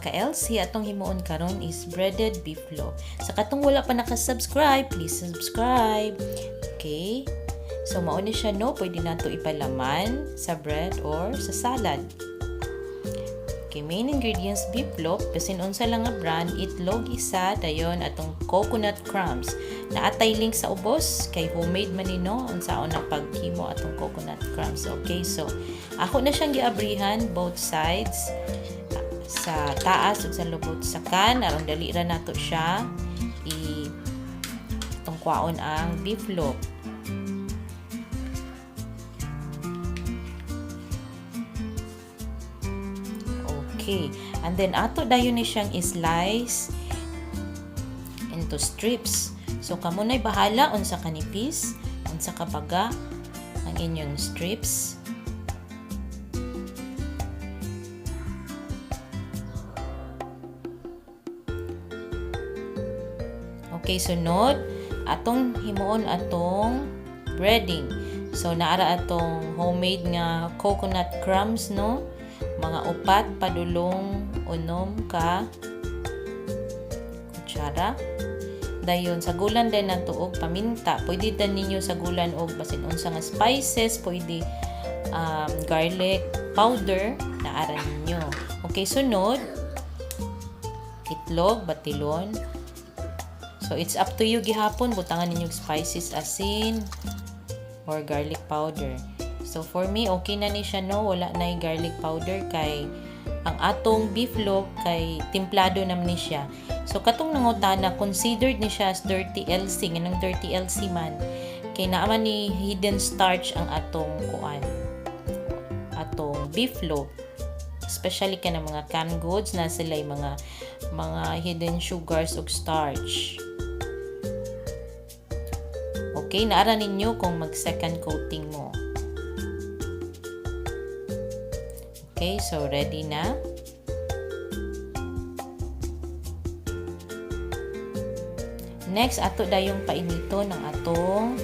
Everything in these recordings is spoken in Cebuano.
Ka-LC, atong himuon karon is breaded beef loaf. Sa katong wala pa naka-subscribe, please subscribe. Okay? So mao ni siya, no, pwede nato ipalaman sa bread or sa salad. Okay, main ingredients: beef loaf, bisin unsa lang nga brand, itlog isa, dayon atong coconut crumbs. Naatay link sa ubos kay homemade man ni, no, unsaon na paghimo atong coconut crumbs. Okay, so ako na siyang giabrihan both sides, sa taas ug sa lubot sa can, aron dali ra nato siya i atong kwaon ang beef loaf. Okay. And then, ato dayon ni siyang i-slice into strips. So, kamo na'y bahala unsa kanipis, unsa kabaga ang inyong strips. Okay, sunod, atong himuon atong breading. So, naara atong homemade nga coconut crumbs, no? Mga 4 padulong 6 ka kutsara. Dayon sagulan din nato og paminta. Pwede din ninyo sagulan og basin unsa nga spices, pwede garlic powder, naara ninyo. Okay, sunod, itlog, batilon. So it's up to you gihapon butangan ninyo og spices, asin or garlic powder. So for me, okay na ni siya, no, wala na yung garlic powder kay ang atong beef loaf kay timplado naman ni siya. So katong nangutana, considered ni siya as dirty LC, nganong dirty LC man? Kay naa man ni hidden starch ang atong kuan, atong beef loaf. Especially kanang mga canned goods na sila mga hidden sugars ug starch. Okay, naara ninyo kung mag second coating mo. Okay, so ready na. Next, ato dayong painito ng atong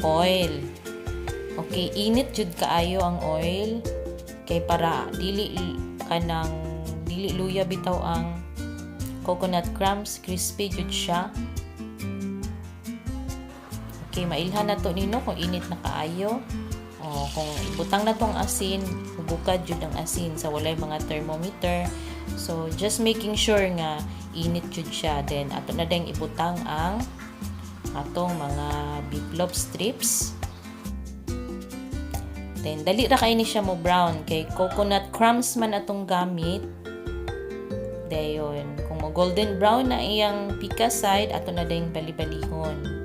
oil. Okay, init jud kaayo ang oil kay para dili kanang dili luya bitaw ang coconut crumbs, crispy jud siya. Okay, mailhan na to nino kung init na kaayo. O, kung ibutang na tong asin, bukad jud ang asin sa walay mga thermometer. So, just making sure nga init jud siya. Then, ato na din ibutang ang atong mga beef loaf strips. Then, dali ra kay ni siya mo brown kay coconut crumbs man atong gamit. Dayon, kung mo golden brown na iyang pika side, ato na din bali-balihon.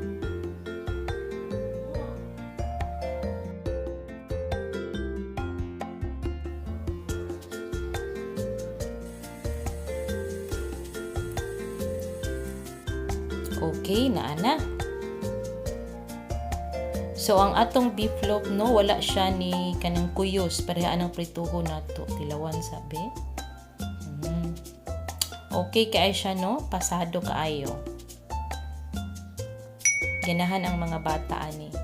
Okay, naa na. So, ang atong beef loaf, no, wala siya ni kanang kuyos. Pareha ang prituho nato. Tilawan, sabi. Okay kaayo siya, no? Pasado kaayo. Ganahan ang mga bata ani.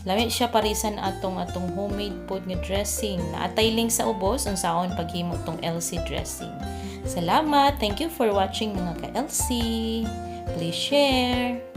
Lami siya parisan atong atong homemade food nga dressing. Naatay link sa ubos unsaon paghimo tong LC dressing. Salamat. Thank you for watching, mga ka-LC. Please share.